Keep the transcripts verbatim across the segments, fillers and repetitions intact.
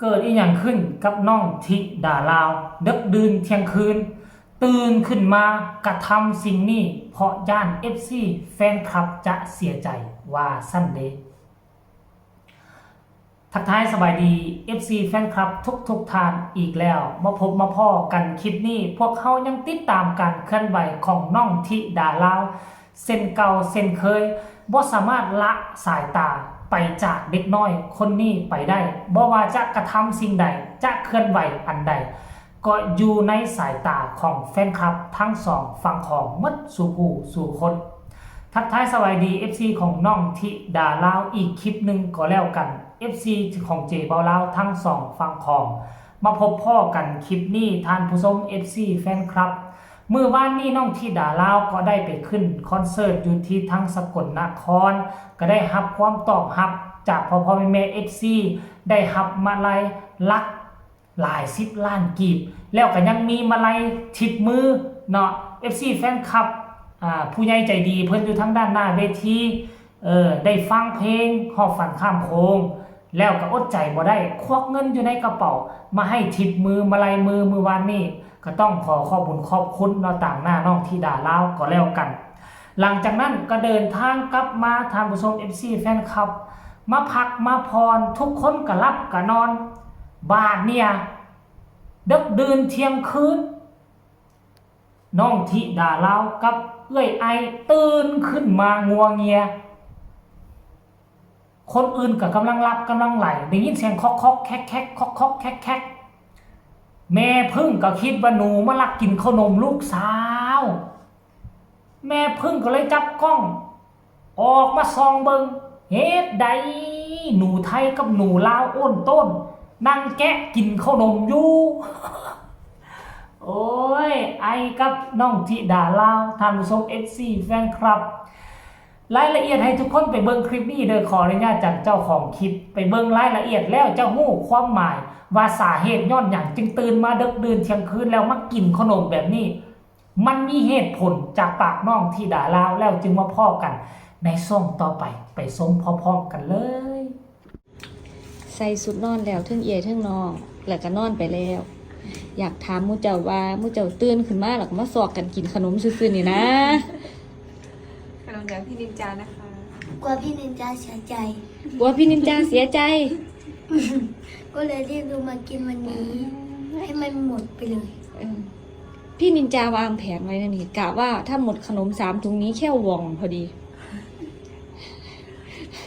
เกิดอีหยังขึ้นกับน้องธิดาลาว ดึกดื่นเที่ยงคืน ตื่นขึ้นมากระทำสิ่งนี้ เพราะย้าน เอฟซี แฟนคลับจะเสียใจ ว่าซั่นเด้ ทักทายสบายดี เอฟซี แฟนคลับทุกๆท่านอีกแล้ว มาพบมาพ้อกันคลิปนี้ พวกเฮายังติดตามการเคลื่อนไหวของน้องธิดาลาว เช่นเก่าเช่นเคย บ่สามารถละสายตาไปจากเด็กน้อยคนนี้ไปได้ บ่ว่าจะกระทำสิ่งใด จะเคลื่อนไหวอันใด ก็อยู่ในสายตาของแฟนคลับทั้งสองฝั่งของหมดสู่ผู้สู่คน ทักทายสวัสดี เอฟซี ของน้องธิดาลาวอีกคลิปหนึ่งก็แล้วกัน เอฟซี ของเจเบาลาวทั้งสองฝั่งของ มาพบพ้อกันคลิปนี้ท่านผู้ชม เอฟซี แฟนคลับ มื้อวานนี้น้องธิดาลาวก็ได้ไปขึ้นคอนเสิร์ตอยู่ที่ทางสกลนคร ก็ได้รับความตอบรับจากพ่อพ่อแม่แม่ เอฟซี ได้รับมาลัยหลักหลายสิบล้านกีบ แล้วก็ยังมีมาลัยติดมือเนาะ เอฟซี แฟนคลับ อ่า ผู้ใหญ่ใจดีเพิ่นอยู่ทางด้านหน้าเวที เออ ได้ฟังเพลงฮอดฝันข้ามโขง แล้วก็อดใจบ่ได้ ควักเงินอยู่ในกระเป๋า มาให้ติดมือมาลัยมือมื้อวานนี้ ก็ต้องขอขอบบุญขอบคุณเนาะต่างหน้าน้องธิดาลาวก็แล้วกัน หลังจากนั้นก็เดินทางกลับมาท่านผู้ชม เอฟซี แฟนคลับ มาพักมาผ่อน ทุกคนก็หลับก็นอน บาดเนี่ย ดึกดื่นเที่ยงคืน น้องธิดาลาวกับเอื้อยไอตื่นขึ้นมางัวเงีย คนอื่นก็กำลังหลับกำลังไหล ได้ยินเสียงคอกคอกแคกแคกคอกคอกแคกแคก แม่ผึ้งก็คิดว่าหนูมาลักกินขนมลูกสาว แม่ผึ้งก็เลยจับกล้อง ออกมาส่องเบิ่ง เหตุใดหนูไทยกับหนูลาวโอ้นโต้น นั่งแกะกินขนมอยู่ โอ้ย ไอกับน้องธิดาลาว ท่านผู้ชม เอฟซี แฟนคลับ รายละเอียดให้ทุกคนไปเบิ่งคลิปนี้เด้อ ขออนุญาตจากเจ้าของคลิป ไปเบิ่งรายละเอียดแล้วจะฮู้ความหมาย ว่าสาเหตุย้อนหยังจึงตื่นมาดึกดื่นเที่ยงคืนแล้วมากินขนมแบบนี้ มันมีเหตุผลจากปากน้องธิดาลาว แล้วจึงมาพ้อกันในช่วงต่อไป ไปชมพร้อมๆกันเลย ใส่ชุดนอนแล้วเทิงเอื้อยเทิงน้อง แล้วก็นอนไปแล้ว อยากถามหมู่เจ้าว่าหมู่เจ้าตื่นขึ้นมาแล้วก็มาซอกกันกินขนมซื่อๆนี่นะ ขนมจากพี่นินจานะคะ กลัวพี่นินจาเสียใจ กลัวพี่นินจาเสียใจ ก็เลยรีบลงมากินวันนี้ ให้มันหมดไปเลย เออ พี่นินจาวางแผนไว้นะนี่ กะว่าถ้าหมดขนมสามถุงนี้แข้วหว่องพอดี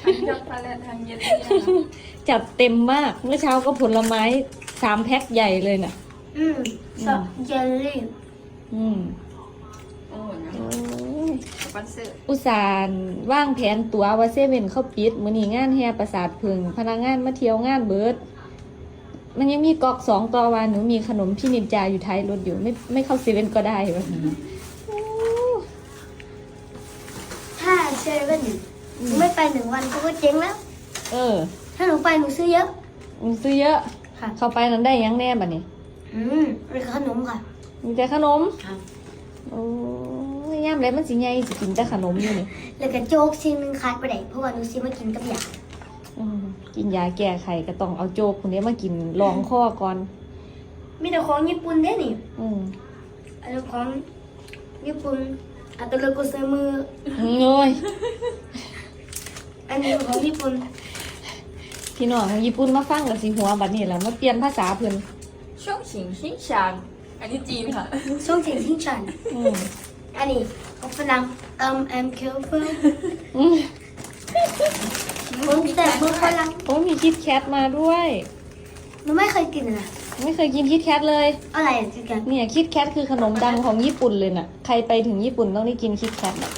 ทั้งช็อกโกแลตทั้งเยลลี่นะคะ จัดเต็มมาก เมื่อเช้าก็ผลไม้สามแพ็คใหญ่เลยน่ะ อืม อืม เยลลี่ อืม โอ้โหนะ โอ้ย สปอนเซอร์ อุตส่าห์วางแผนตั๋วว่าเซเว่นเขาปิด มื้อนี้งานแห่ปราสาทผึ้ง พนักงานมาเที่ยวงานเบิด มันยังมีก๊อกสองต่อว่า หนูมีขนมพี่นินจาอยู่ท้ายรถอยู่ ไม่ ไม่เข้าเซเว่นก็ได้วะ โอ้ ถ้าเซเว่น อืม ไม่ไปหนึ่งวันเขาก็เจ๊งแล้ว เออ ถ้าหนูไปหนูซื้อเยอะ หนูซื้อเยอะ ค่ะ เข้าไปนั้นได้หยังแน่บัดนี้ อืม มีขนมค่ะ มีแต่ขนม ค่ะ โอ้ย ยามใดมันสิใหญ่สิกินแต่ขนมอยู่นี่ แล้วก็โจ๊กชิ้นหนึ่งขาดบ่ได้ เพราะว่าหนูสิมากินกับยา อืม กินยาแก้ไขก็ต้องเอาโจ๊กคนนี้มากินรองคอก่อน มีแต่ของญี่ปุ่นเด้นี่ อืม อันนี้ของ ญี่ปุ่น อัตโตโรโกเซมือ โอ้ย อันนี้ของญี่ปุ่น พี่น้องของญี่ปุ่นมาฟังก็สิหัวบัดนี้ล่ะ มาเปลี่ยนภาษาเพิ่น ช่วงชิงชิงชัน อันนี้จีนค่ะ ช่วงชิงชิงชัน อืม อันนี้ของฝรั่ง เอิ่ม แอม เคลเฟอร์ อืม ของแซ่บเมืองฝรั่ง โอ้ย มีคิตแคทมาด้วย หนูไม่เคยกินเลยนะ ไม่เคยกินคิตแคทเลย อะไรอ่ะคิตแคท เนี่ย คิตแคทคือขนมดังของญี่ปุ่นเลยน่ะ ใครไปถึงญี่ปุ่นต้องได้กินคิตแคทน่ะ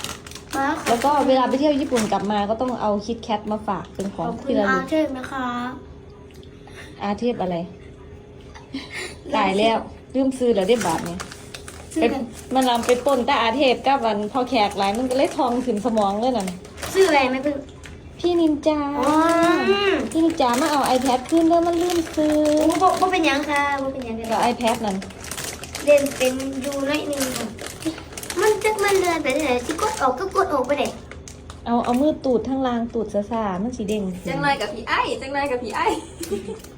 มาค่ะ แล้วก็เวลาไปเที่ยวญี่ปุ่นกลับมาก็ต้องเอาคิตแคทมาฝากเป็นของ ขอบคุณ ที่ระลึก อาเทพนะคะ อาเทพอะไร ตายแล้ว ลืมชื่อแล้วเด้บาดนี้ ชื่ออะไร ไป มันเอาไปปนแต่อาเทพกับอันพ่อแขกหลาย มันก็เลยทองขึ้นสมองเลยนั่น ชื่ออะไรแม่พึ่ง พี่นินจา อ๋อ พี่นินจามาเอา iPad คืนเด้อ มันลืมซื้อ โอ้ บ่ บ่เป็นหยังค่ะ บ่เป็นหยังค่ะ ก็ iPad นั่น เล่นเป็นอยู่หน่อยหนึ่งค่ะ มันจักมันเดินไปไหน สิกดออกก็กดออกไปได้ เอาเอามือตูดทางล่าง ตูดซ่าๆ มันสิเด้งขึ้น จังไรกับพี่ไอ้จังไรกับพี่ไอ้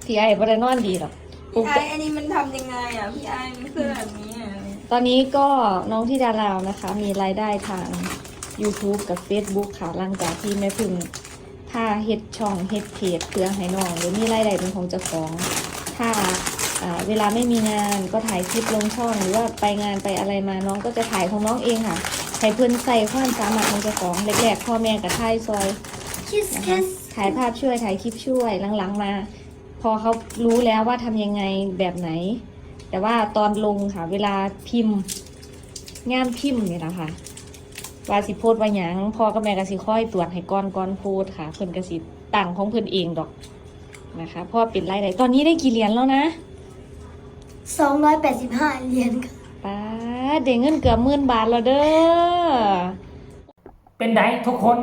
พี่ไอ้บ่ได้นอนดีหรอก พี่ไอ้อันนี้มันทำยังไงอ่ะพี่ไอ้มันคือแบบนี้อ่ะ ตอนนี้ก็น้องธิดาลาวนะคะ มีรายได้ทาง YouTube กับ Facebook ค่ะ หลังจากที่แม่พึ่งพาเฮ็ดช่องเฮ็ดเพจเพื่อให้น้องได้มีรายได้เป็นของเจ้าของ ถ้าอ่าเวลาไม่มีงานก็ถ่ายคลิปลงช่อง หรือว่าไปงานไปอะไรมาน้องก็จะถ่ายของน้องเองค่ะ ให้เพิ่นใส่ความสามารถของเจ้าของ แรกๆ พ่อแม่ก็ถ่ายซอย Kiss นะคะ kiss ถ่ายภาพช่วย ถ่ายคลิปช่วย หลังๆ มา พอเขารู้แล้วว่าทำยังไงแบบไหน แต่ว่าตอนลงค่ะ เวลาพิมพ์ งานพิมพ์นี่แหละค่ะ ว่าสิโพสต์ว่าหยัง พ่อกับแม่ก็สิคอยตรวจให้ก่อน ก่อนโพสต์ค่ะ เพิ่นก็สิตั้งของเพิ่นเองดอกนะคะ เพราะว่าเป็นรายได้ ตอนนี้ได้กี่เหรียญแล้วนะ สองร้อยแปดสิบห้าเหรียญค่ะ ป๊าด ได้เงินเกือบหมื่นบาทแล้วเด้อ เป็นไดทุกคน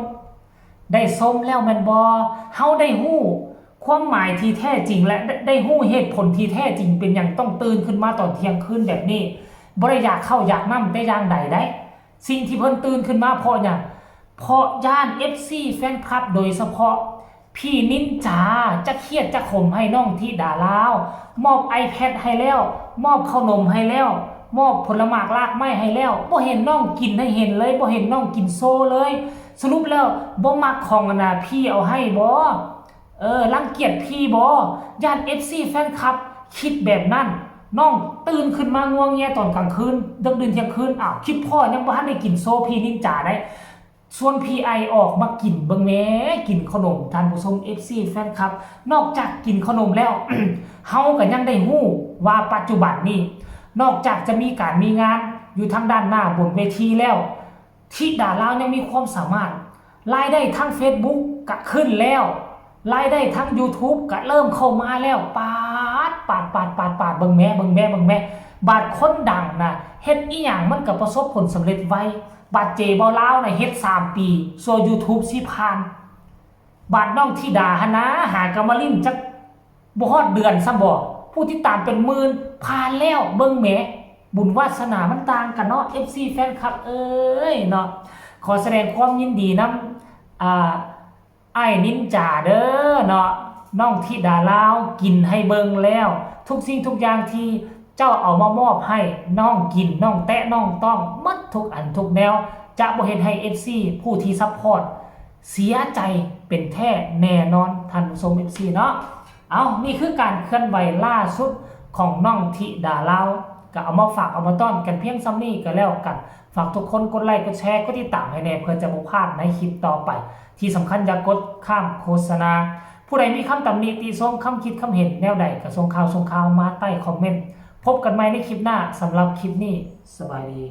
ได้ชมแล้วแม่นบ่ เฮาได้ฮู้ความหมายที่แท้จริง และได้ได้ฮู้เหตุผลที่แท้จริง เป็นหยังต้องตื่นขึ้นมาตอนเที่ยงคืนแบบนี้ บ่ได้อยากข้าวอยากน้ำแต่อย่างใดได สิ่งที่เพิ่นตื่นขึ้นมาเพราะหยัง เพราะย้าน เอฟซี แฟนคลับ โดยเฉพาะพี่นินจาจะเคียดจะขมให้น้องธิดาลาว มอบ iPad ให้แล้ว มอบขนมให้แล้ว มอบผลหมากรากไม้ให้แล้ว บ่เห็นน้องกินให้เห็นเลย บ่เห็นน้องกินโชว์เลย สรุปแล้วบ่มักของอันน่ะพี่เอาให้บ่ เออ รังเกียจพี่บ่ ย้าน เอฟซี แฟนคลับ คิดแบบนั้น น้องตื่นขึ้นมางัวเงียตอนกลางคืน ดึกดื่นเที่ยงคืน อ้าว คิดพ่อยังบ่ทันได้กินโชว์พี่นินจาได้ ส่วนพี่ไอ้ออกมากินเบิ่งแหน่ กินขนม ท่านผู้ชม เอฟซี แฟนคลับ นอกจากกินขนมแล้ว เฮาก็ยังได้ฮู้ว่าปัจจุบันนี้ นอกจากจะมีการมีงานอยู่ทางด้านหน้าบนเวทีแล้ว ธิดาลาวยังมีความสามารถ รายได้ทาง Facebook ก็ขึ้นแล้ว รายได้ทาง YouTube ก็เริ่มเข้ามาแล้ว ปาด ปาด ปาด ปาด ปาด เบิ่งแหน่ เบิ่งแหน่ เบิ่งแหน่ บาดคนดังนะ เฮ็ดอีหยังมันก็ประสบผลสำเร็จไว บาดเจบ่าวลาวนะ เฮ็ดสามปี ส่วน YouTube สิผ่าน บาดน้องธิดาหั้นนะ หากะมาลิ้นจักบ่ฮอดเดือนซ้ำบ่ ผู้ติดตามเป็นหมื่น ผ่านแล้ว เบิ่งแหม บุญวาสนามันต่างกันเนาะ เอฟซี แฟนคลับ เอ้ยเนาะ ขอแสดงความยินดีนำ อ่า อ้ายนินจาเด้อเนาะ น้องธิดาลาวกินให้เบิ่งแล้ว ทุกสิ่งทุกอย่างที่เจ้าเอามามอบให้น้องกิน น้องแตะน้องต้อง หมดทุกอันทุกแนว จะบ่เฮ็ดให้ เอฟซี ผู้ที่ซัพพอร์ต เสียใจเป็นแท้แน่นอน ท่านผู้ชม เอฟซี เนาะ เอา นี่คือการเคลื่อนไหวล่าสุดของน้องธิดาลาว ก็เอามาฝากเอามาต้อนกันเพียงส่ำนี้ก็แล้วกัน ฝากทุกคนกดไลค์กดแชร์กดติดตามให้แหน่ เพื่อจะบ่พลาดในคลิปต่อไป ที่สำคัญอย่ากดข้ามโฆษณา ผู้ใดมีคำตำหนิติชม คำคิดคำเห็นแนวใดก็ส่งข่าวส่งข่าวมาใต้คอมเมนต์ พบกันใหม่ในคลิปหน้า สำหรับคลิปนี้ สบายดี